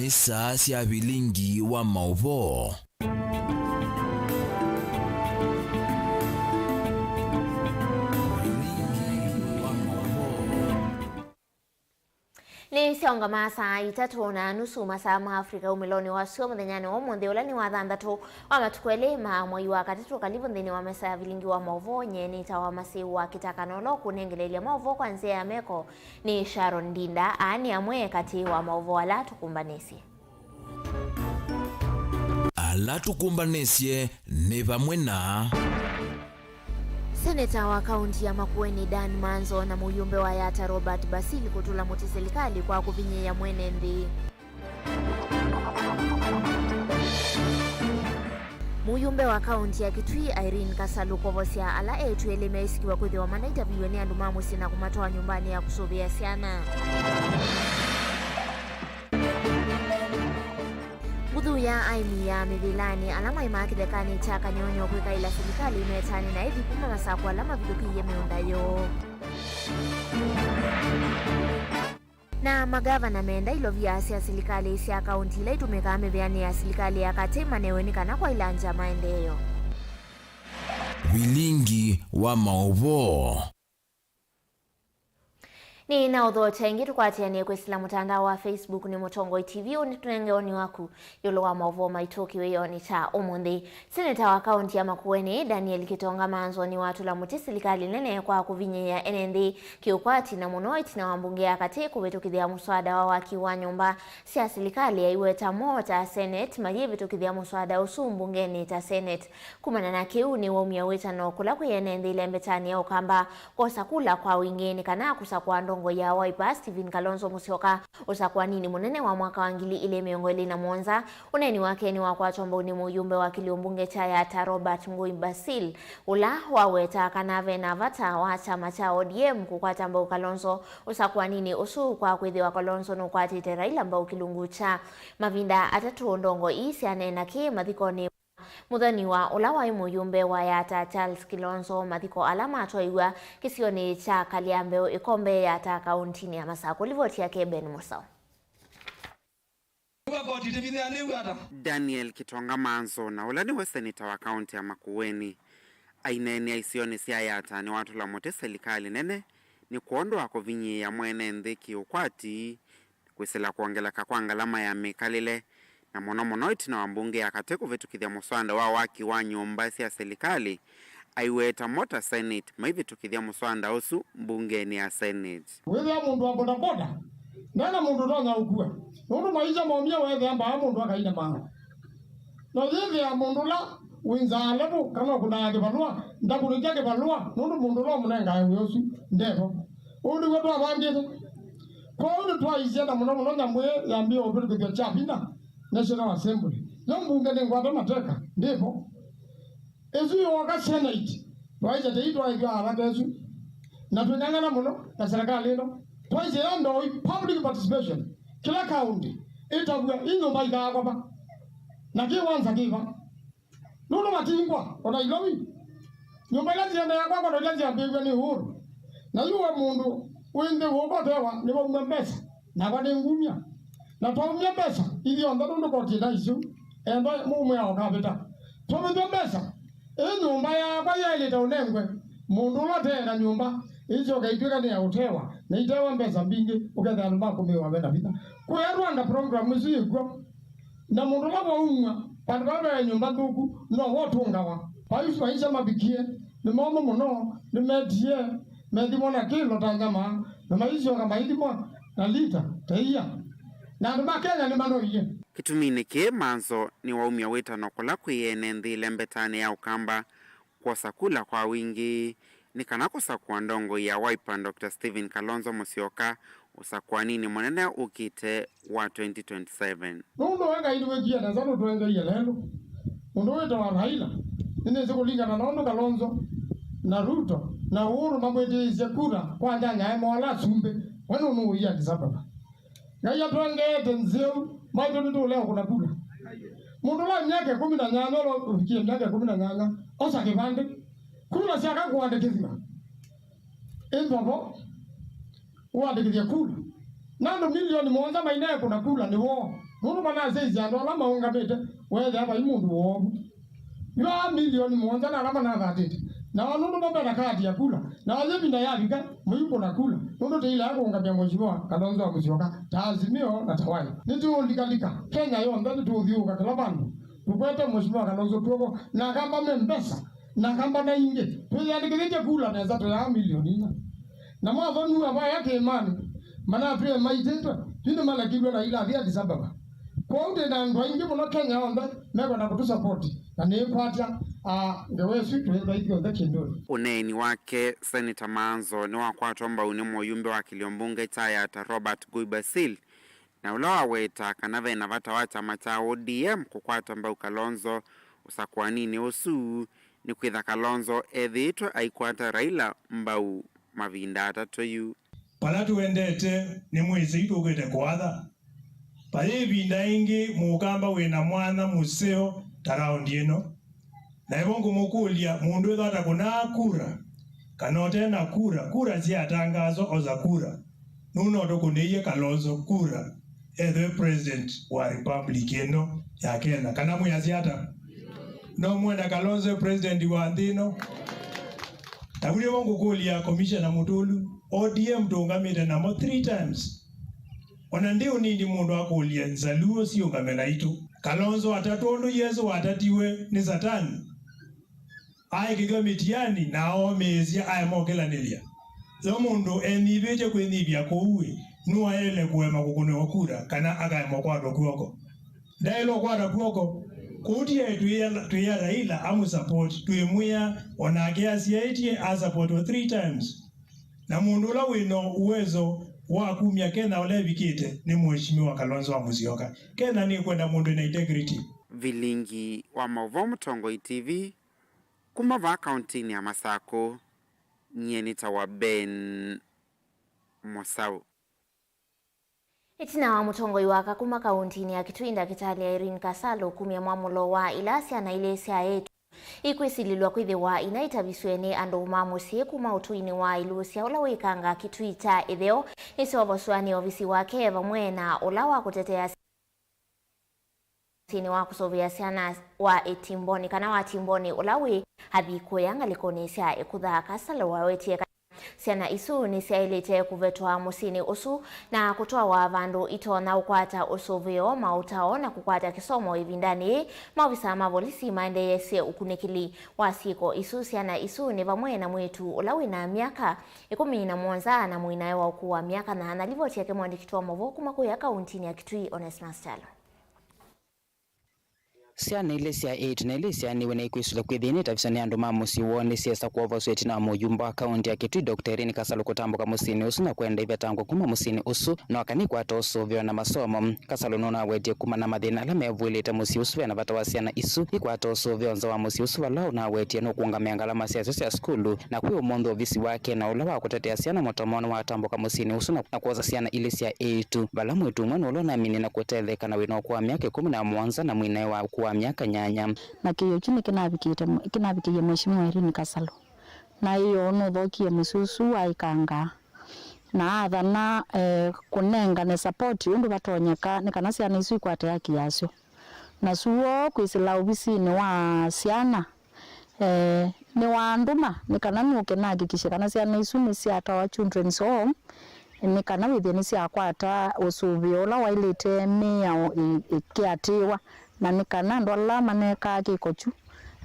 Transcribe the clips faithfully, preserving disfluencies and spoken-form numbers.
Nĩ saa sya vilingi wa maũvoo. Vilingi wa maũvoo. Nĩ syaũngama saa itatũ na nusu masaa ma Africa umĩlonĩ wa sua mũthenyanĩ wa ũmũnthĩ, ũla nĩ wa thanthatũ wa matukũ elĩ ma mwei wa katatũ. Kalivu nthĩnĩ wa mesa ya vilingi wa maũvoo. Nye nĩtawa Masĩu wa Kĩtaka, na ũla ũkũnengeleelya maũvoo kwa nzĩa ya meko nĩ Sharon Ndinda. Aa nĩ amwe katĩ wa maũvoo ala tũkũmbanĩsye. Ala tũkũmbanĩsye nĩ vamwe na. Seneta wa kaunti ya Makueni Dan Manzo na mũyũmbe wa Yatta Robert Basil kũtũla mũtĩ silikalĩ kwa kũvinyĩĩa mwene nthĩ. Mũyũmbe wa kaunti ya Kitui Irene Kasalu kwovosya ala eĩtu elĩ meĩsikiw'a kwĩthĩwa manaitaviw'e nĩ andũ ma mũsyĩ na kũmatwaa nyũmbanĩ ya kũsũvĩa syana. Nguthu ya aĩmi ya mĩvĩlanĩ ala maĩmaa kĩthekanĩ kya Kanyonyo kwĩkaĩla silikalĩ ĩmetanĩ na ĩthi kuma masakũ ala mavithũkĩie mĩũnda yoo. Na magavana menda ilovia sya silikalĩ sya kaunti ila itũmĩkaa mĩvĩanĩ ya silikalĩ ya katĩ manewe nĩ kana kwaĩlangya maendeeo. Vilingi wa maũvoo. Nĩ na ũthoote ĩngĩ tũkwatĩanĩe kwĩsĩla mũtandao wa Facebook nĩ Mũtongoi T V. Ũnĩ tũnenge woni waku ĩũlũ wa maũvoo maitũ kĩwĩonĩ kya ũmũnthĩ. Seneta wa kaunti ya Makueni, Daniel Kitonga Manzo, nĩwatũla mũtĩ silikalĩ nene kwa kũvinyĩĩa ene nthĩ kĩũkwati, na mũno ĩtina wa mbunge ya katĩ kũvĩtũkĩthya mũswada wa waki wa nyũmba sya silikalĩ. Aiweta mo ta Senate mayĩvĩtũkĩthya mũswada ũsu mbungenĩ ta Senate. Kumana na kĩu, nĩwaumya wĩtano kũla kwĩ ene nthĩ ĩlembetanĩ ya Ũkamba kwosa kula kwa wingĩ nĩ kana kũsakũa ndongoi ya Wiper Stephen Kalonzo Musyoka ũsakũaninĩ mũnene wa mwaka wa ngili ilĩ mĩongo ĩlĩ na mũonza. Ũneeni wake nĩwakwatwa mbau nĩ mũyũmbe wa kĩlio mbunge kya Yatta Robert Ngũi Basil, ũla wawetaa kana ve na vata wa kyama kya O D M kũkwata mbau Kalonzo ũsakũaninĩ ũsu, kwa kwĩthĩwa Kalonzo nũkwatĩte Raila mbau kĩlungu kya mavinda atatũ. Ndongoi ii syaneena kĩĩ mathikonĩ ma mũthoni wa ũla waĩ mũyũmbe wa Yatta Charles Kilonzo, mathiko ala matwaiw'a kĩsionĩ kya Kaliambeũ, Ĩkombe, Yatta, kauntinĩ ya Masakũ. Livoti yake Ben Mũsaũ. Daniel Kitonga Manzo, na ũla nĩwe seneta wa kaunti ya Makueni, aineenea isionĩ sya Yatta nĩwatũla mũtĩ silikalĩ nene nĩ kwondũ wa kũvinyĩĩa mwene nthĩ kĩũkwati, kwĩsĩla kwongeleka kwa ngalama ya mĩkalĩle, na mũno mũno ĩtina wa mbunge ya katĩ kũvĩtũkĩthya mũswanda wa waki wa nyũmba sya silikalĩ. Aiweta mo ta Senate maivĩtũkĩthya mũswanda ũsu mbungenĩ ya Senate. Wĩthĩa mũndũ wa bodaboda ndena mũndũ ũtonya ũkua, nũndũ maisha momie weethĩa mbaa mũndũ akaine maa. Na yĩthĩa mũndũ ũla wĩnzaa levo kana ũkũnaa kĩvalũa ndakũnĩkya kĩvalũa, nũndũ mũndũ ũla ũmũnengae wĩa ũsu ndevo. Ũu nĩw'o twavangĩte. Kwoou nĩtwaisye, na mũno mũno nyamũ ĩĩ yambĩĩe ũvĩtũkĩthw'a kya vinya, National Assembly. Yo mbunge nĩngwate mateka, ndĩvo. Ĩsu yooka Senate, twaisye tei twaĩthw'a athake ĩsu. Na twĩng'ang'ana mũno na serikali ĩno. Twaisye ya ndoi, public participation. Kĩla kaunti ĩtavw'a, ii nyũmba ikaakwa va? Na kĩwanza kĩ va? Nũndũ matingwa o Nairobi. Nyũmba ila syendeea kwakwa no ila syambĩĩw'e nĩ Uhuru. Na yu we mũndũ wĩ nthĩ ũkotewa nĩwaumya mbesa, nakwa nĩngumya. Na twaumya mbesa ithyonthe nũndũ koti na isu, enda mũmwĩa ũkavĩta. Twavĩtw'a mbesa, ĩ nyũmba yakwa yaĩlĩte ũnengwe mũndũ ũla ũtee na nyũmba, ĩsyoka ĩtw'ĩka nĩ ya ũtewa, na itewa mbesa mbingĩ, ũkethĩa andũ makũmĩĩwa me na vinya. Kũya Rwanda program ĩsu yĩkw'o. Na mũndũ ũla waumw'a vandũ vaa ve nyũmba nthũku, no wotũngawa. Vaisu maisha mavikie, nĩ momũ mũno, nĩmetie, methimwa na kĩlo ta nyama, na maisyoka maithimwa na lita ta ia. Na andũ ma Kenya nĩmanoie. Kĩtuminĩ kĩĩ, Manzo nĩwaumya wĩtano kũla kwĩ ene nthĩ ĩlembetanĩ ya Ũkamba kwosa kula kwa wingĩ nĩ kana kũsakũa ndongoi ya Wiper, Doctor Stephen Kalonzo Musyoka, ũsakũaninĩ mũnene ũkĩte wa twenty twenty-seven. Nũndũ we Ngai nĩwĩkie nesa nũtwengeie lelũ. Mũndũ wĩtawa Raila, nĩnĩsĩ kũlingana na ũndũ Kalonzo na Ruto na Uhuru mamwĩtĩĩisye kura kwa nyanyae mola asumbĩ, we nũnũũie Addis Ababa. Ngai atwengeete nzeu, maitũ nĩtũũlea kũna kura. Mũndũ ũla myaka ĩkũmi na nyanya, ũla ũvikie myaka ĩkũmi na nyanya, osa kĩvandĩ. Kura syaka kũandĩkĩthw'a, ĩmbovo ũandĩkĩthye kura. Na andũ milioni mũonza mainae kũna kura nĩ woo. Nũndũ manasyaisye andũ ala maũngamĩte, weethĩa vai mũndũ woovu. Yu aa milioni mũonza na ala manathatĩte, nao nũndũ mavena kaati ya kula, nao yĩvinda yavika, mũikũna kula, nũndũ tũilea kũũngamĩa Mheshimiwa Kalonzo wa Musyoka, ta Azimio na ta Wiper. Nĩtũũlikalika Kenya yonthe, nĩtũũthyũũka kĩla vandũ, tũkwete Mheshimiwa Kalonzo kw'oko, na akamba me mbesa, na akamba na ingĩ. Twĩyandĩkĩthĩtye kula nesa tũyaa milioni inya. Na mwathonua vaya kĩĩmanĩ, manatwĩe maitĩtwe, yu nĩmalekilw'e Raila athi Addis Ababa. Kwoou twĩ na andũ aingĩ mũno Kenya onthe mekwenda kũtũsapoti, na nĩĩkwatya, ah, ngewa ĩsu twĩthwa ithyonthe kĩndũnĩ. Ũneeni wake, Seneta Maanzo nĩwakwatwa mbau nĩ mũyumbe wa kĩlio mbunge kya Yatta Robert Guy Basil, na ũla waweta kana ve na vata wa kyama kya O D M kũkwata mbau Kalonzo ũsakũaninĩ ũsu, nĩkwĩtha Kalonzo ethĩĩtwe aikwata Raila mbau mavinda atatũ yu. Vala tũendete nĩmwĩsĩ yu tũkwĩte kũatha. Vayĩ ĩvinda ĩngĩ mũkamba wĩ na mwanya mũseo ta raũndi ĩno. Na ĩvo ngũmũkũlya, mũndũ ethwa atakũnaa kura, kana ũte na kura, kura syatangaaswa osa kura. Nũũ no tũkũnĩie Kalonzo kura ethwe president wa republic ĩno ya Kenya? Kana mwĩasya ata? No mwenda Kalonzo e president wa nthĩ ĩno? Ta vau nĩvo ngũkũlya Commissioner Mũtũlu, O D M tũũngamĩte namo three times. Ona ndĩ ũnini mũndũ akũlye nzaluo siũngame naitũ. Kalonzo atatwa ũndũ Yesũ watatiwe nĩ Satani. Aĩkĩthw'a mĩtiani na aomĩĩsya aema ũkĩlanĩlya. Yo mũndũ enyivĩtye kwĩnyivya kũu-ĩ, nũaĩle kũema kũkũnĩwa kura kana akaema ũkwatwa kw'oko? Ndaĩle ũkwata kw'oko. Kũu ti aĩ twĩa, twĩa Raila amũsupport, twĩmwĩa onake asyaĩtye asupportwa three times. Na mũndũ ũla wĩ na uwezo wa kumya Kenya ũla ĩvikĩte nĩ Mheshimiwa Kalonzo wa Musyoka. Kenya nĩkwenda mũndũ ena integrity. Vilingi wa maũvoo Mũtongoi T V, kuma vaa kauntinĩ ya Masakũ, nyie nĩtawa Ben Mũsaũ. Ĩtina wa mũtongoi wa aka kuma kauntinĩ ya Kitui, Ndakĩtalĩ Irene Kasalu kumya mwamũlo wa ila syana ilĩ sya eĩtu ikwĩsilĩlw'a kwĩthĩwa inaitavisw'e nĩ andũ ma mũsyĩ kuma ũtũinĩ wa Ilũsya ũla wĩ Kanga, Kitui kya ĩtheo, nĩsyovosw'a nĩ ovisi wake vamwe na ũla wa kũtetea mũsyĩnĩ wa kũsũvĩa syana wa Ĩtimbonĩ kana wa Timbonĩ ũla wĩ Athi Kũya ngalĩkonĩ sya Ĩkutha. Kasalu wawetie kana syana isu nĩsyaĩlĩte kũvetwa mũsyĩnĩ ũsu na kũtwawa vandũ itonya ũkwata ũsũvĩo, maũtao na kũkwata kĩsomo. Ĩvindanĩ yĩĩ, maovisa ma volisi maendeeasya ũkunĩkĩli wa syĩko isu. Syana isu nĩ vamwe na mwĩĩtu ũla wĩ na myaka ĩkũmi na mũonza na mũinae wa ũkũũ wa myaka nyanya. Livoti yake mwandĩki wa maũvoo kuma kũya kauntinĩ ya Kitui, Onesmus Kyalo. Syana ilĩ sya eĩtu na ila isyaanĩw'e na ikwĩsĩlwa kwĩthĩwa nĩ itaviswa nĩ andũ ma mũsyĩ woo nĩsyesa kwovosw'a ĩtina wa mũyumba wa kaunti ya Kitui, Doctor Irene Kasalu kũtambũka mũsyĩnĩ ũsu na kwenda ivetangwa kuma mũsyĩnĩ ũsu, no kana ikwata ũsũvĩo na masomo. Kasalu nũnawetie kuma na mathĩna ala mevũĩlĩte mũsyĩ ũsu, ve na vata wa syana isu ikwata ũsũvĩo nza wa mũsyĩ ũsu, vala ũnawetie nũkũngamĩa ngalama syasyo sya sukulu, na kwĩ ũmũnthĩ ovisi wake na ũla wa kũtetea syana mũtomo nĩwatambũka mũsyĩnĩ ũsu na, na kwosa syana ilĩ sya eĩtu, vala mwĩĩtu ũmwe nũla ũnaminie na kũtetheka na wĩna ũkũũ wa myaka ĩkũmi na mũonza na mwĩnae wa ũkũũ wa myaka nyanya. Na kĩĩo kyu nĩkĩnavikĩte, kĩnavikĩie Mheshimiwa Irene Kasalu. Na ĩyoo nũthokie mũsyĩ ũsu wa Ĩkanga. Na athana, eh, kũnengane support ũndũ vatonyeka nĩ kana syana isu ikwate haki yasyo. Na su woo kwĩsĩla ovisinĩ wa syana, eh, nĩwandũma nĩ kana nũke nahakikishe kana syana isu nĩsyatawa children's home, nĩ kana wĩthĩe nĩsyakwata ũsũvĩo ũla waĩlĩte mĩao ĩ-, ĩkĩatĩĩwa, na nĩ kana andũ ala maneekaa kĩko kyu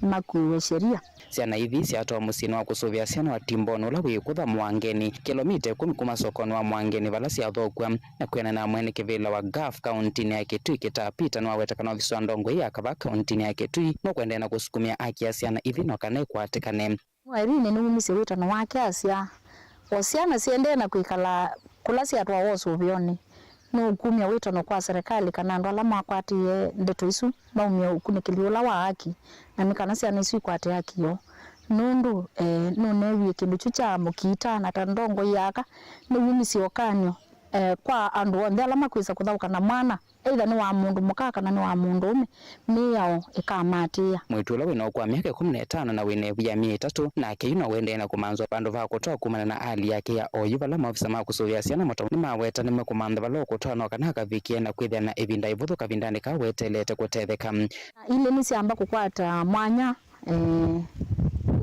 makuĩwe sheria. Syana ithi syatwawa mũsyĩnĩ wa kũsũvĩa syana wa Timboni ũla wĩ Ĩkutha Mwangeni, kĩlomita ĩkũmi kuma sokonĩ wa Mwangeni, vala syathokw'a. Na kwĩanana na mwene kĩvĩla wa gov kauntinĩ ya Kitui, Kitaa Peter, nĩwaweta kana ovisi wa ndongoi ya aka vaa kauntinĩ ya Kitui nũkũendeea na kũsukumĩa haki ya syana ithi no kana ikwatĩkane. Irene nĩwumisye wĩtano wake asya, o syana siendee na kwĩkala kũla syatwawa ũsũvĩonĩ. Nũkumya wĩtano kwa serikali kana andũ ala makwatĩĩe ndeto isu maumye ũkunĩkĩli ũla wa haki, na nĩ kana syana isu ikwate haki yoo. Nũndũ, eh, nũneewie kĩndũ kyu kya mũkiita, na ta ndongoi ya aka, nĩwumisye ũkany'o Eh, kwa andũ onthe ala makwĩsa kũthaũka na mwana, either nĩ wa mũndũ mũka kana nĩ wa mũndũũme, mĩao ĩkamatĩĩa. Mwĩĩtu ũla wĩ na ũkũũ wa myaka ĩkũmi na ĩtano na wĩ na ĩvu ya myei ĩtatũ, nake yu no ũendee na kũmanthwa vandũ va kũtwaa kumana na hali yake ya oyu, vala maovisa ma kũsũvĩa syana mato nĩmaweta nĩmekũmantha vala ũkũtwaa no kana akavikĩe na kwĩthĩa na ĩvinda ĩvũthũ kavindanĩ kaa weteelete kũtetheka. Ilĩ nĩsyamba kũkwata mwanya, eh,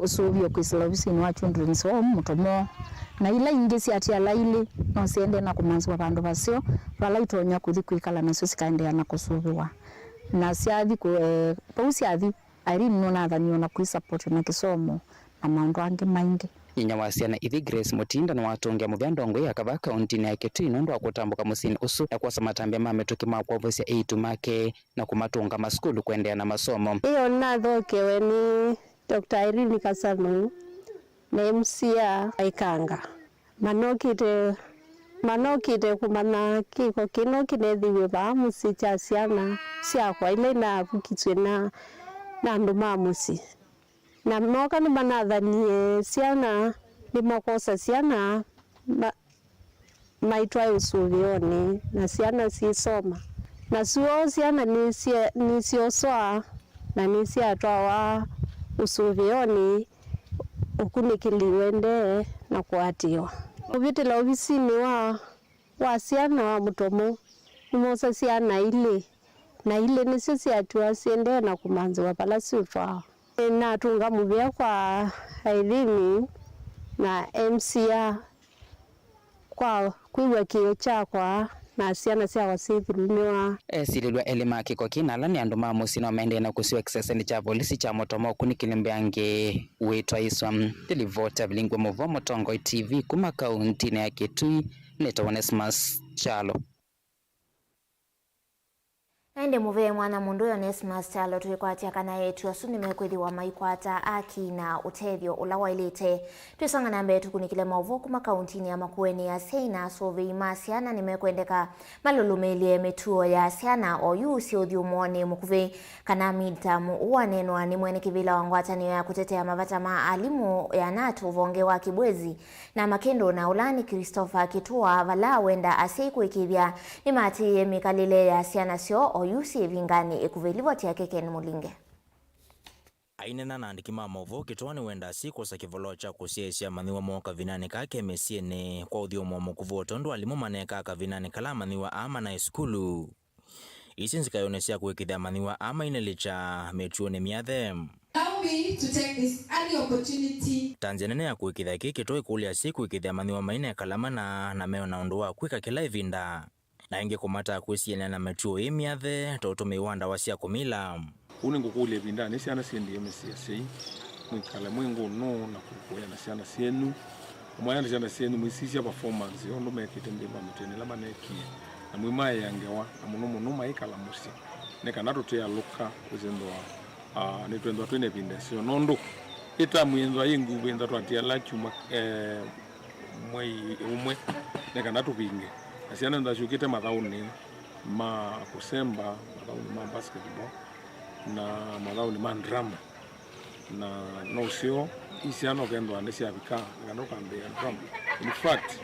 ũsũvĩo kwĩsĩla ovisinĩ wa Children's Home Mũtomo, na ila ingĩ syatiala ilĩ no siendee na kũmanthwa vandũ vaseo vala itonya kũthi kwĩkala, nasyo sikaendeea na kũsũvĩwa. Na syathi kũ-, eh, vau syathi, Irene nũnathanie o na kwĩsupport na kĩsomo na maũndũ angĩ maingĩ. Inyia wa syana ithi, Grace Mũtinda, nĩwatũngĩa mũvea ndongoi ya kavaa kauntinĩ ya Kitui nũndũ wa kũtambũka mũsyĩnĩ ũsu na kwosa matambya ma mĩtũkĩ ma kwovosya eĩtu make na kũmatũnga masukulu kũendeea na masomo. Ĩĩ, o na nathokewe nĩ Doctor Irene Kasanu na M C A Ikanga. Manokĩte, manokĩte kũmanya kĩko kĩno kĩneethĩiwe vaa mũsyĩ kya syana syakwa ila inavukisw'e na, na andũ ma mũsyĩ. Na mooka nĩmanathanie syana, nĩmakwosa syana ma-, maitwae ũsũvĩonĩ, na syana syĩsoma. Nasyo syana nĩsye-, nĩsyoswa na nĩsyatwawa ũsũvĩonĩ, ũkunĩkĩli ũendee na kũatĩĩwa. Kũvĩtĩla ovisinĩ wa, wa syana wa Mũtomo, nĩmoosa syana ilĩ, na ilĩ nĩsyo syatiwa siendee na kũmanthĩwa vala syũtwawa. Nĩnatũnga mũvea kwa Irene na M C A kwa kwĩw'a kĩĩo kyakwa na syana syakwa syĩthulumiwa. Esilĩlw'a elĩ ma kĩko kĩna ala nĩ andũ ma mũsyĩ no maendee na kũsiwa kĩsesenĩ kya volisi kya Mũtomo ũkunĩkĩli mbeange wĩtwaĩswa. Nĩ livoti ya Vilingwe Mũvoo, Mũtongoi T V, kuma kauntinĩ ya Kitui, nĩtawa Onesmus Kyalo. Na ĩndĩ mũvee mwana mũndũ ũyũ Onesmus Kyalo twĩkwatya kana eĩtu asu nĩmekwĩthĩwa maikwata aki na ũtethyo ũla waĩlĩte. Twĩsonga na mbee, tũkunĩkĩle maũvoo kuma kauntinĩ ya Makueni. Asyai na asũvĩi ma syana nĩmekwendeka malũlũmĩĩlye mĩtuo ya syana oyu syĩ ũthyũmũonĩ mũkuvĩ, kana midterm. Ũũ waneenwa nĩ mwene kĩvĩla wa ngwatanĩo ya kũtetea mavata ma alimũ ya nat ũvonge wa Kibwezi na Makĩndũ, na ũla nĩ Christopher Kĩtũa, vala wenda asyai kũĩkĩĩthya nĩmaatĩĩe mĩkalĩle ya syana syoo oyu syĩ ĩvinganĩ ĩkuvĩ. Livoti yake Ken Mũlinge. Aineena na andĩki ma maũvoo, Kĩtũa nĩwendaa asyai kwosa kĩvoloo kya kũsyaĩĩsya amanyĩw'a moo kavindanĩ kaa ke mĩsyĩnĩ kwa ũthyũmũo mũkuvĩ, o tondũ alimũ maneekaa kavindanĩ kala amanyĩw'a aa manaĩ sukulu. Isu nzika ĩũnĩ sya kũĩkĩĩthya amanyĩw'a aa mainĩlĩkya mĩtuonĩ myathe. Allow me to take this early opportunity. Ta nzĩa nene ya kũĩkĩĩthya kĩĩ, Kĩtũa ĩkũlya asyai kũĩkĩĩthya amanyĩw'a mainekala mana na meona ũndũ wa kwĩka kĩla ĩvinda, na ĩngĩ kũmataa kwĩsianĩa na mĩtuo ĩĩ myathe ta ũtũmĩi wa ndawa sya kũmila. Ũu nĩngũkũlya ĩvindanĩ syana syendie mĩsyĩ asyai, mwĩkale mwĩ ngũnũ na kũkũĩa na syana syenyu. Mwaya na syana syenyu, mwĩsisya performance ya ũndũ mekĩte nthĩ mamĩtũonĩ ĩla maneekie, na mwĩmaĩa ngewa, na mũno mũno maikala mũsyĩ, nĩ kana tũtialũka kwĩsĩnthwa, ah, nĩtwĩnthwa twĩ na ĩvinda ĩseo, nũndũ ĩtamu yĩnthwa yĩ nguvĩ, ĩnthwa twatiala kyumwa, eh, mwei ũmwe, nĩ kana tũvinge. Na syana ĩnthwa syũkĩte mathaũnĩ ma kũsemba, mathaũnĩ ma basketball, na mathaũnĩ ma drama. Na no ũseo, i syana ũkethĩwa nĩsyavika, nĩ kana ũkambĩĩa drama. In fact,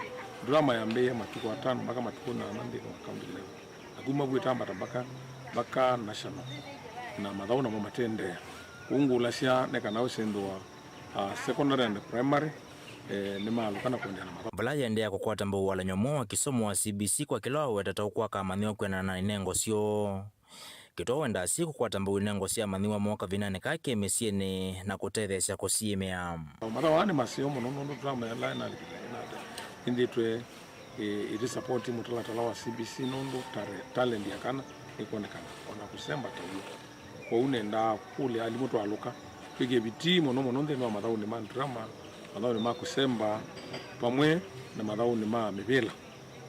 drama yambĩĩe matukũ atano mpaka matukũ nana nthĩnĩ wa county level. Na kuma vu ĩtambata mpaka, mpaka national. Na mathaũ namo matĩendeea. Kwoou ngũlasya nĩ kana ũsĩnthĩwa, ah, secondary and primary, eh, nĩmaalũka na kũendeea na mathaũ. Vala yĩendeea kũkwata mbau walany'o mwaũ wa kĩsomo wa C B C kwa kĩla waweta ta ũkwaka amanyĩw'a kwĩanana na inengo syoo. Kĩtũa wendaa asyai kũkwata mbau inengo sya amanyĩw'a moo kavindanĩ kaa ke mĩsyĩnĩ na kũtetheesya kũsiĩmĩa. Mathaũ aa nĩ maseo mũno nũndũ tũramanya ĩla ĩnalikile ĩnata ĩnthĩtwe, ĩ, ĩtĩ support mũtalatala wa C B C nũndũ tare-, talent ya kana ĩkwonekana, o na kũsemba ta w'o. Kwoou nendaa kũkũlya alimũ twalũka twĩkĩe vitii mũno mũno nthĩnĩ wa mathaũnĩ ma drama, mathaũnĩ ma kũsemba, vamwe na mathaũnĩ ma mĩvĩla.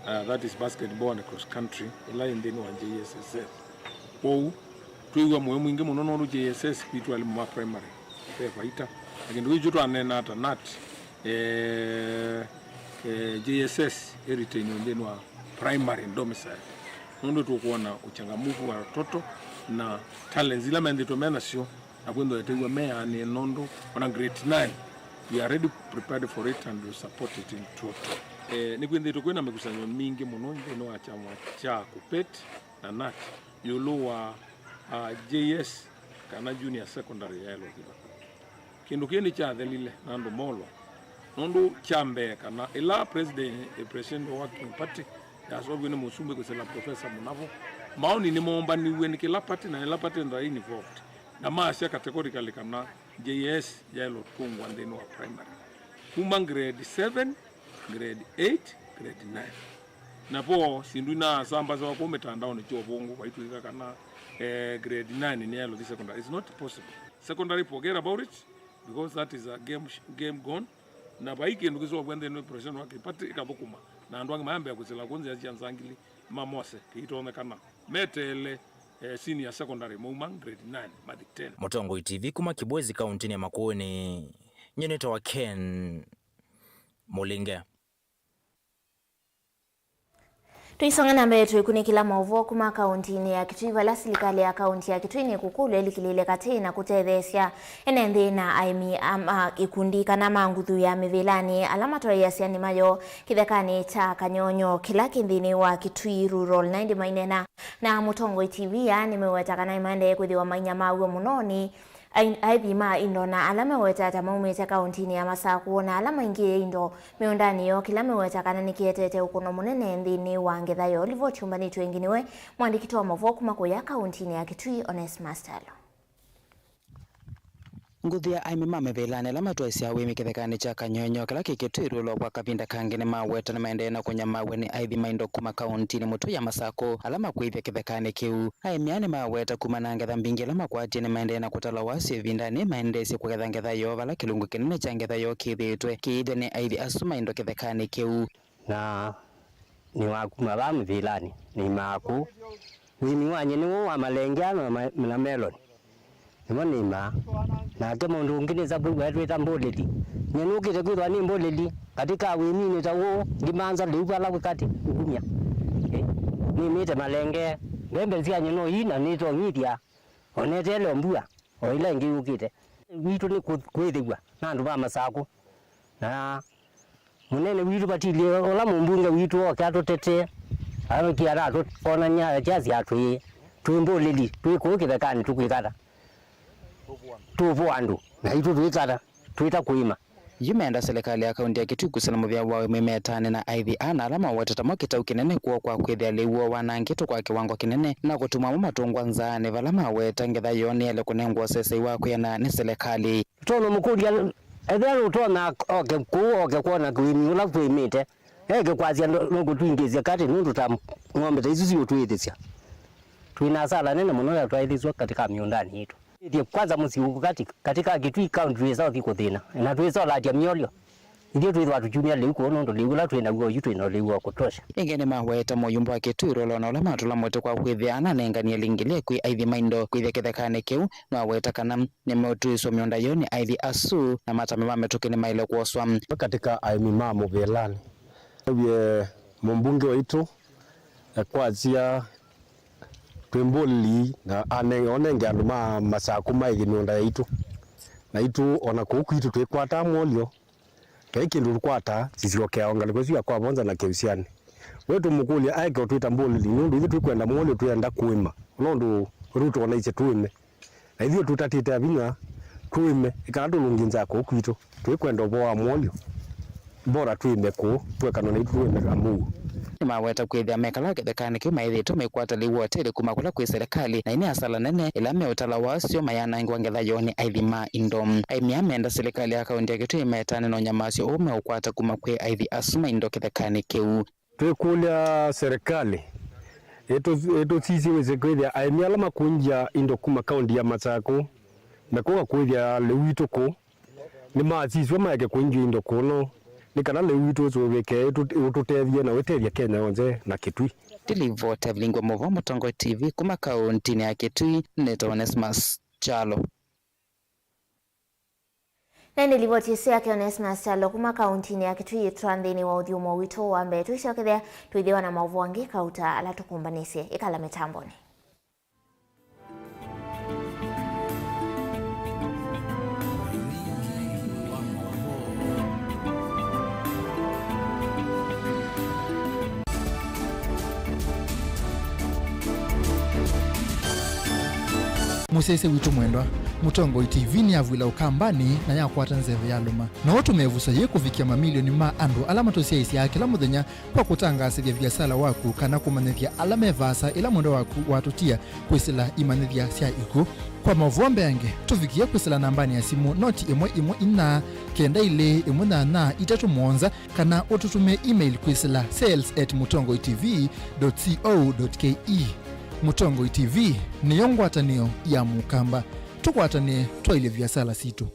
Uh, that is basketball and cross country, ĩla yĩ nthĩnĩ wa J S S F. Kwoou, twĩw'a mũyo mwingĩ mũno nũndũ J S S kwitũ alimũ ma primary ve vaita. Na kĩndũ kĩu twaneenaa ta nat, eh, eh, J S S ĩretainwe nthĩnĩ wa primary domicile. Nũndũ tũkwona uchangamfu wa watoto na talents ila methĩtwe me nasyo. Na kwĩthĩwa ĩtew'a meanĩe nũndũ ona grade nine, we are already prepared for it and we support it in total. Eh, nĩkwĩthĩĩtwe kwĩna mĩkusanyo mingĩ mũno nthĩnĩ wa kyama kya KUPPET na KNUT ĩũlũ wa, ah, J S kana Junior Secondary ya Elothiva. Kĩndũ kĩĩ nĩkyathelile na andũ molwa, nũndũ kya mbee kana ĩla president, eh, Presidential Working Party yaseũviw'e nĩ mũsumbĩ kwĩsĩla Professor Mũnavo, maoni nĩmoombaniw'e nĩ kĩla party na ĩla party nda involved, na masya categorically kana J S yaĩlwe kũngwa nthĩnĩ wa primary kuma grade seven, grade eight, grade nine. Na vo syĩndũ inasambasĩwa kũu mĩtandaonĩ kya ũvũngũ, vaitw'ĩka kana, eh, grade nine nĩyaĩlwe thi secondary. It's not possible. Secondary, forget about it, because that is a game, game gone. Na vai kĩndũ kĩseũvw'a nthĩnĩ wa Presidential Working Party ĩkathũkũma, na andũ angĩ mayambĩa kwĩsĩla kũu nzĩa sya nzangili mamose kĩitonyekana, meteele, eh, senior secondary mauma grade nine mathi ten. Mũtongoi T V kuma Kibwezi, kaũntĩnĩ ya Makueni. Nyie nĩtawa Ken Mũlinge. Tũisonga na mbee, twĩkunĩkĩla maũvoo kuma kaũntĩnĩ ya Kitui, vala silikalĩ ya kaũntĩ ya Kitui nĩkũkũlw'a ĩlikĩlĩĩle katĩ na kũtetheesya ene nthĩ na aĩmi a, ma ikundi kana ma nguthu ya mĩvĩlanĩ ala matwaĩĩasya nĩma yoo kĩthekanĩ kya Kanyonyo kĩla kĩ nthĩnĩ wa Kitui Rural. Na ĩndĩ maineena na Mũtongoi T V, aa nĩmeweta kana nĩmaendee kwĩthĩwa mainyamaaw'a mũno nĩ ai-, aĩthi ma indo na ala meweta ta maumĩte kaũntĩnĩ ya Masakũ, na ala maingĩĩe indo mĩũndanĩ yoo, kĩla meweta kana nĩkĩetete ũkũno mũnene nthĩnĩ wa ngetha yoo. Livoti yũmbanĩtw'e ĩngĩ nĩwe mwandĩki wa maũvoo kuma kũya kaũntĩnĩ ya Kitui, Onesmus Kyalo. Nguthu ya aĩmi ma mĩvĩlanĩ ala matwaĩĩsya ũĩmi kĩthekanĩ kya Kanyonyo kĩla kĩ Kitui Rural kwa kavinda kangĩ nĩmaweta nĩmaendee na kũnyamaaw'a nĩ aĩthi ma indo kuma kaũntĩnĩ mũtũi ya Masakũ ala makwĩthya kĩthekanĩ kĩu. Aĩmi aa nĩmaweta kuma na ngetha mbingĩ ila makwatie nĩmaendee na kũtala wasyo ĩvindanĩ maendeesye kũgetha ngetha yoo, vala kĩlungu kĩnene kya ngetha yoo kĩthĩĩtwe kĩithya nĩ aĩthi asu ma indo kĩthekanĩ kĩu. Na nĩwakuma vaa mũvĩlanĩ, nĩimaa kũu. Ũĩmi wanyie nĩw'o wa malenge na ma-, na meloni. Nĩmo nĩimaa. Nake mũndũ ũngĩ nĩsa kwĩw'a etwĩta mbũlĩli. Nyie nũkĩte kwĩthwa nĩ mbũlĩli katĩ ka wĩminĩ ta ũũ, ngĩmanza lĩu vala wĩ katĩ, ngumya. Ĩ, nĩmĩte malenge, mbembe syanyie no ii na nĩtonyithya, o neteele o mbua, o ĩla ĩngĩ yũkĩte. Witũ nĩ kũ-, kwĩthĩw'a na andũ ma Masakũ. Na mũnene witũ vatilie ũla mũmbunge witũ oke atũtetee, aũkie aratũkonany'a akyasya twĩ, twĩ mbũlĩli, twĩ kũu kĩthekanĩ tũkwĩkata. Tũvũ andũ, naitũ twĩkata, twĩta kũĩma. Yu meenda silikalĩ ya kaũntĩ ya Kitui kũsĩla mũvĩa wa ũĩmi metane na aĩthi aa na ala mawetete mo kĩtau kĩnene kwoo kwa kwĩthĩa lĩu woo wanangĩtwe kwa kĩwango kĩnene na kũtuma mo matũngwa nzaanĩ vala maweta ngetha yoo nĩyaĩle kũnengwa ũsesei wa kwĩanana nĩ silikalĩ. Tũtonya mũkũlya, ethĩwa nũtonya oke kũu, oke kwona ũĩmi ũla twĩmĩte, eke kwasya ndo-, nũkũtwingĩĩsya katĩ, nũndũ ta ng'ombe ta isu siũtwĩthĩsya. Twĩ na asala nene mũno ya twaĩthĩsw'a katĩ ka mĩũndanĩ yitũ. Ĩthye kwanza mũsyĩ ũkũ katĩ, katĩ ka Kitui County twĩsa ũthi kũthĩna, na twĩsa ũlatya myolyo. Ithyĩ twĩthwa tũkyumya lĩu kũu nũndũ lĩu ũla twĩ naw'o oyu twĩ na lĩu wa kũtosha. Ĩngĩ nĩmaweta mũyumba wa Kitui Rural na ũla matũla mũtĩ kwa kwĩthĩa ananenganie lingile kwĩ aĩthi ma indo kwĩthĩa kĩthekanĩ kĩu. Nĩwaweta kana nĩmeũtwĩĩswa mĩũnda yoo nĩ aĩthi asu na matambya ma mĩtũkĩ nĩmaĩle kwoswa. Katĩ ka aĩmi ma mũvĩlanĩ, ewie mũmbunge waitũ ekwasya twĩ mbũlĩli na ane-, onenge andũ ma Masakũ maĩthye mĩũnda yaitũ. Naitũ o na kũu kwitũ twĩkwataa mwolyo. Vai kĩndũ tũkwataa, sisyokeaa o ngalĩko ĩsu ya kwa Vonza na Kĩusianĩ. We tũmũkũlya aeke ũtwĩta mbũlĩli, nũndũ ithyĩ tũikwenda mwolyo, twĩenda kũĩma. Ũla ũndũ Ruto onaisye tũĩme. Na ithyĩ tũtatĩte avinya, tũĩme, ĩkana tũlũngĩ nzaa kũu kwitũ. Tũikwenda ũvoo wa mwolyo. Bora twĩme kũu, tũekanwa naitũ tũĩme kamũuo. Nĩmaweta kwĩthĩa mekala kĩthekanĩ kĩu maĩthĩĩtwe maikwata lĩu wa ũtethyo kuma kũla kwĩ silikalĩ, na ĩnĩ asala nene ĩla meũtala wasyo mayanangĩwa ngetha yoo nĩ aĩthi ma indo. Aĩmi aa meenda silikalĩ ya kaũntĩ ya Kitui metane na ũnyamasyo ũũ meũkwata kuma kwĩ aĩthi asu ma indo kĩthekanĩ kĩu. Twĩkũlya silikalĩ ĩtũ-, ĩtũsisye wĩsĩ kwĩthĩa aĩmi ala makũngya indo kuma kaũntĩ ya Masakũ mekũka kũĩthya lĩu witũ kũu. Nĩmasisw'a maeke kũingĩwa indo kũno, nĩ kana lĩu witũ ũsũvĩke ũtũ-, ũtũtethye na ũtethye Kenya yonthe na Kitui. Ndilivota vilingwa mũvo Mũtongoi T V kuma kaũntĩnĩ ya Kitui, nĩtawa Onesmus Kyalo. Na nĩ livoti ĩsu yake Onesmus Kyalo kuma kaũntĩnĩ ya Kitui yĩtwaa nthĩnĩ wa ũthyũmũo witũ wa mbee. Tũisyokethya twĩthĩwa na maũvoo angĩ kauta ala tũkũmbanĩsye. Ĩkala mĩtambonĩ. Mũsyaĩĩsya witũ mwendwa, Mũtongoi T V nĩyavw'ĩla Ũkambanĩ na yakwata nzeve yalũma. No ũtũme ĩvuso yĩĩ kũvikĩa mamilioni ma andũ ala matũsyaĩĩsyaa kĩla mũthenya kwa kũtangaasĩthya viasala waku kana kũmanyĩthya ala me vaasa ĩla mwendwa waku watũtia kwĩsĩla imanyĩthya sya ikw'ũ. Kwa maũvoo mbeange, tũvikĩe kwĩsĩla nambanĩ ya simũ noti ĩmwe ĩmwe inya kenda ilĩ ĩmwe nyanya itatũ mũonza, kana ũtũtũmĩe email kwĩsĩla sales at mũtongoi T V dot co dot K E. Mũtongoi T V nĩyo ngwatanĩo ya Mũkamba. Tũkwatanĩe twaĩlye viasala sitũ.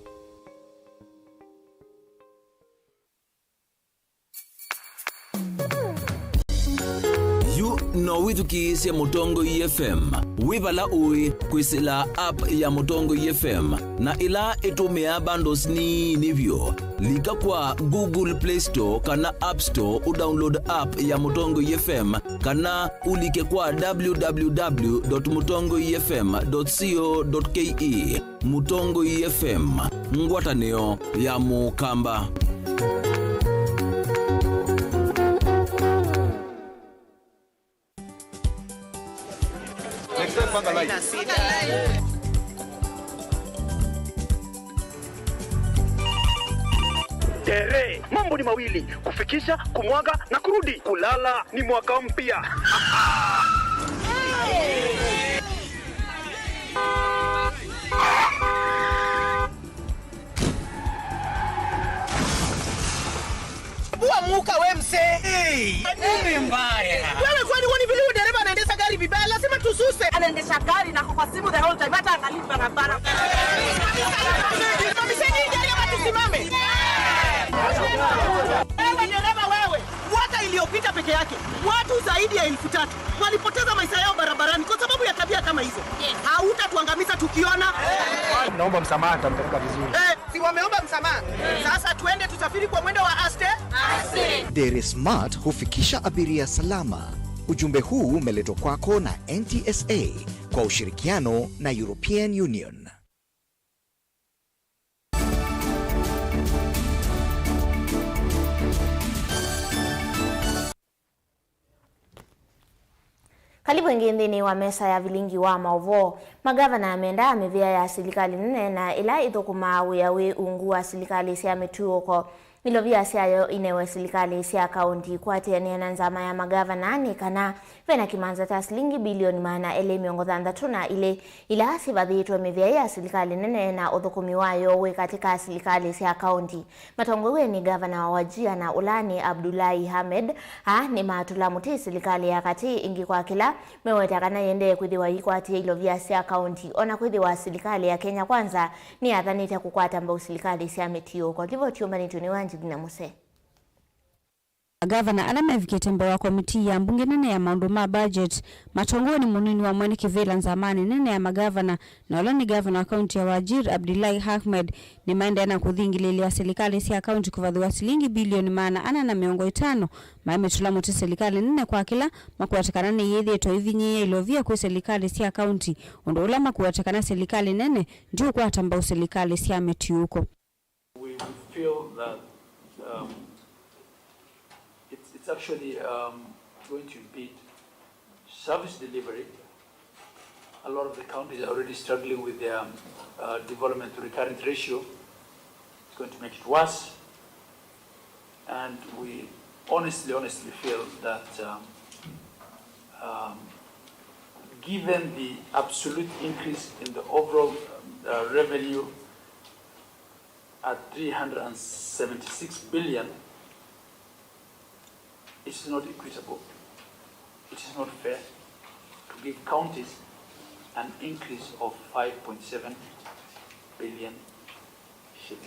Yu no wĩthukĩĩsye Mũtongoi F M wĩ vala ũĩ kwĩsĩla app ya Mũtongoi F M, na ĩla ĩtũmĩaa bundles nini vyũ. Lika kwa Google Play Store kana App Store ũdownload app ya Mũtongoi F M, kana ũlike kwa w w w dot mũtongoi f m dot co dot k e. Mũtongoi F M, ngwatanĩo ya Mũkamba. Tere, mambo ni mawili: kufikisha, kumwaga na kurudi. Kulala ni mwaka mpya. Bua muka we mse. Hey, nini mbaya? Wewe kwani woni vile huyu dereva anaendesha gari vibaya? Lazima tususe. Anaendesha gari na kwa simu the whole time, hata angalii barabara. Mamiseni hii gari ama tusimame? Wewe dereva wewe, mwaka iliyopita peke yake watu zaidi ya elfu tatu walipoteza maisha yao barabarani kwa sababu ya tabia kama hizo. Yes. Hautatuangamiza tukiona. Naomba msamaha, nitampeleka vizuri. Eh, si wameomba msamaha? Sasa tuende tusafiri kwa mwendo wa aste. Dere Smart hufikisha abiria salama. Ujumbe huu umeletwa kwako na N T S A kwa ushirikiano na European Union. Karibu ĩngĩ nthĩnĩ wa mesa ya vilingi wa maũvoo. Magavana mendaa mĩvĩa ya silikalĩ nene na ĩla ĩthũkũmaa wĩa wĩ ungu wa silikalĩ sya mĩtũũko. Ilovia syayo inewe silikalĩ sya kaũnti ikwatĩanĩe na nzama ya magavana nĩ kana ve na kĩmanza kya silingi bilioni maana elĩ mĩongo thanthatũ na ilĩ ila sivathĩĩtwe mĩvĩa ya silikalĩ nene na ũthũkũmi wayo wĩ katĩ ka silikalĩ sya kaũnti. Matongoew'e nĩ ngavana wa Wajir na ũla nĩ Abdullahi Ahmed, aa nĩmatũla mũtĩ silikalĩ ya katĩ ĩngĩ kwa kĩla meweta kana yĩendee kwĩthĩwa yĩkwatĩĩa ilovia sya kaũnti, o na kwĩthĩwa silikalĩ ya Kenya Kwanza nĩyathanĩte kũkwata mbau silikalĩ sya mĩtiũũko. Livoti yũmbanĩtw'e nĩ Wanjili na Muse. Agavana ala mevikĩte mbee wa komitii ya mbunge nene ya maũndũ ma budget, matongoew'e nĩ mũnini wa mwene kĩvĩla nzamanĩ nene ya magavana, na ũla nĩ gavana wa kaunti ya Wajir, Abdullahi Ahmed, nĩmaendee na kũthingĩlĩĩlya silikalĩ sya kaunti kũvathĩwa silingi bilioni maana ana na mĩongo ĩtano, maimĩtũla mũtĩ silikalĩ nene kwa kĩla makwata kana nĩyĩthĩĩtwe ĩvinyĩĩa ilovia kwĩ silikalĩ sya kaunti, ũndũ ũla makwata kana silikalĩ nene ndiũkwata mbau silikalĩ sya mĩtiũũko. We, we feel that, um, it's, it's actually, um, going to impede service delivery. A lot of the counties are already struggling with their, um, uh, development to recurrent ratio. It's going to make it worse. And we honestly, honestly feel that, um, um, given the absolute increase in the overall, uh, revenue at three hundred and seventy-six billion, it's not equitable. It is not fair to give counties an increase of five point seven billion shillings.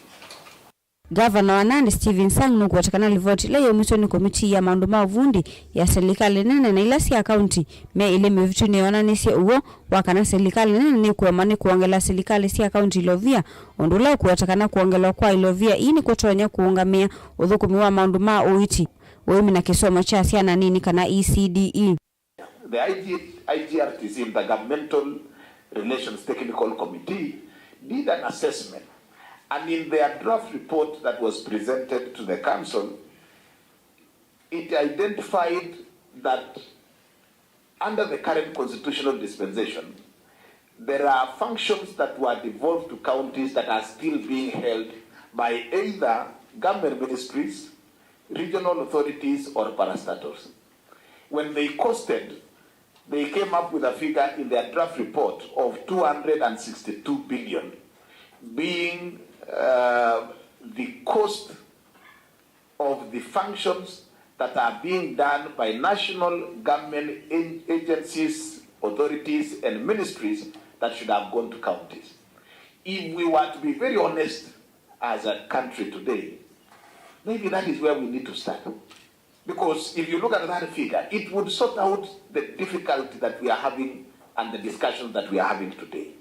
Gavana wa Nandi, Stephen Sang, nũkwata kana livoti ĩla yaumisye nĩ komitii ya maũndũ ma ũvundi ya silikalĩ nene na ila sya kaunti me ĩlĩ mĩvĩtu nĩyoonanĩsye ũw'o wa kana silikalĩ nene nĩkũema nĩ kwongela silikalĩ sya kaunti ilovia, ũndũ ũla ũkwata kana kwongelwa kwa ilovia ii nĩkũtonya kũũngamĩa ũthũkũmi wa maũndũ ma ũiiti, ũĩmi na kĩsomo kya syana nini kana E C D E. The I G, I G R T C, Intergovernmental Relations Technical Committee, did an assessment, and in their draft report that was presented to the council, it identified that under the current constitutional dispensation, There are functions that were devolved to counties that are still being held by either government ministries, regional authorities, or parastatals. When they costed, they came up with a figure in their draft report of two hundred and sixty-two billion, being uh, the cost of the functions that are being done by national government agencies, authorities, and ministries that should have gone to counties. If we were to be very honest as a country today, maybe that is where we need to start. Because if you look at that figure, it would sort out the difficulty that we are having and the discussions that we are having today.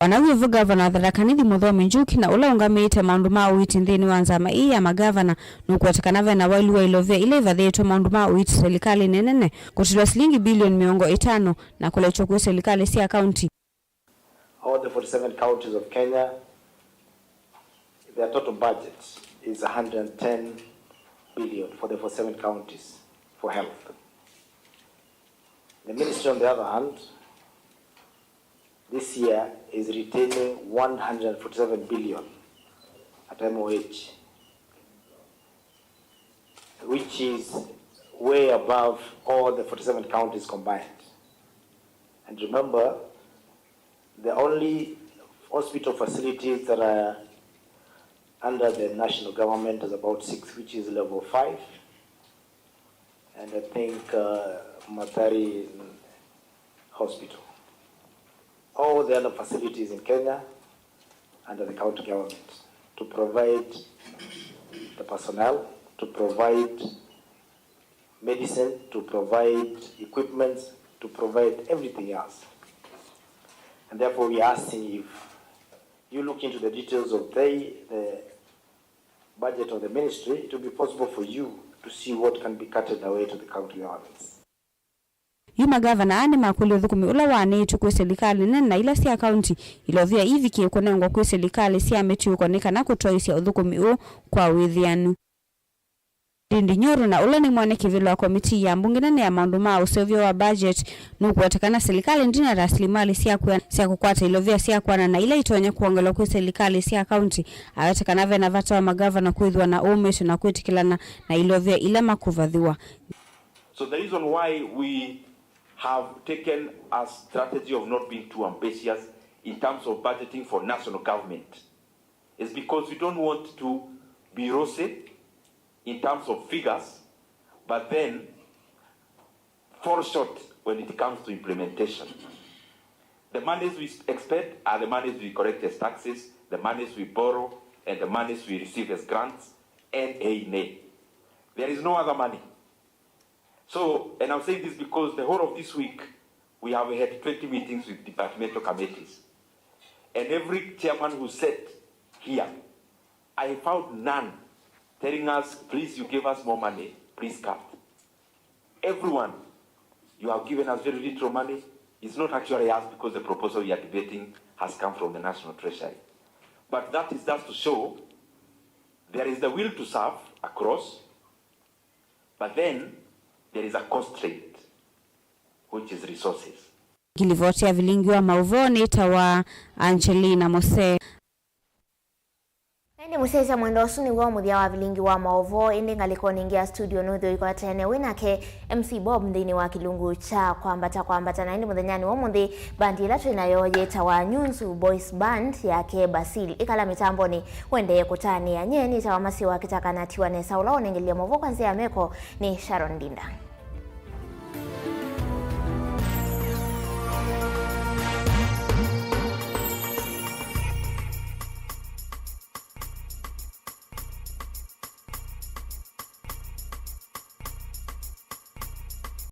O na wĩ vo, Ngavana wa Tharaka Nithi Muthomi Njuki na ũla ũngamĩĩte maũndũ ma ũiiti nthĩnĩ wa nzama ĩĩ ya magavana nũkũweta kana ve na waĩlu wa ilovia ila ivathĩĩtwe maũndũ ma ũiiti silikalĩnĩ nene kũtilwa silingi bilioni mĩongo ĩtano na kũlekyw'a kwĩ silikalĩ sya kaunti. All the forty-seven counties of Kenya, their total budget is one hundred and ten billion for the forty-seven counties for health. The ministry, on the other hand, this year is retaining one hundred forty-seven billion at M O H, which is way above all the forty-seven counties combined. And remember, the only hospital facilities that are under the national government is about six, which is level five, and I think uh, Mathari Hospital. All the other facilities in Kenya under the county government to provide the personnel, to provide medicine, to provide equipments, to provide everything else. And therefore we are asking if you look into the details of the, the budget of the ministry, it will be possible for you to see what can be cutted away to the county governments. Yu magavana aa nĩmakũlya ũthũkũmi ũla waanĩĩtw'e kwĩ silikalĩ nene na ila sya kaunti ilovia ivikie kũnengwa kwĩ silikalĩ sya mĩtũĩko nĩ kana kũtwaĩĩsya ũthũkũmi ũũ kwa wĩthĩanu. Ndindi Nyoro, na ũla nĩ mwene kĩvĩla wa komitii ya mbunge nene ya maũndũ ma ũseũvyo wa budget, nũkũweta kana silikalĩ ndĩ na rasilimali sya kwĩana sya kũkwata ilovia sya kwĩana na ila itonya kwongelwa kwĩ silikalĩ sya kaunti. Aweta kana ve na vata wa magavana kwĩthĩwa na ũmĩĩsyo na kwĩtĩkĩlana na ilovia ila makũvathĩwa. So the reason why we have taken a strategy of not being too ambitious in terms of budgeting for national government is because we don't want to be rosy in terms of figures, but then fall short when it comes to implementation. The monies we expend are the monies we collect as taxes, the monies we borrow, and the monies we receive as grants, N A N A. There is no other money. So, and I'm saying this because the whole of this week, we have had twenty meetings with departmental committees. And every chairman who sat here, I found none telling us, please, you gave us more money, please cut. Everyone, you have given us very little money. It's not actually us because the proposal we are debating has come from the National Treasury. But that is just to show there is the will to serve across, but then there is a constraint, which is resources. Ngilivoti ya vilingi wa maũvoo nĩtawa Angelina Mose. Na ĩndĩ mũsyaĩĩsya, mwendo ũsu nĩw'o mũthya wa vilingi wa maũvoo, ĩndĩ ngalĩkonĩ ĩngĩ ya studio nũĩthĩwe ũikwatene wĩ nake M C Bob nthĩnĩ wa kĩlungu kya kwambata kwambata. Na ĩndĩ mũthenyanĩ wa ũmũnthĩ, mbandi ĩla twĩ nayo yĩtawa Nyunzu Boys Band yake Basil ĩkala mĩtambonĩ. Ũendee kũtanĩa. Nyie nĩtawa Masiwa Kĩtaka na tiwa nesa. Ũla ũnengelile maũvoo kwa nzĩa ya meko nĩ Sharon Ndinda.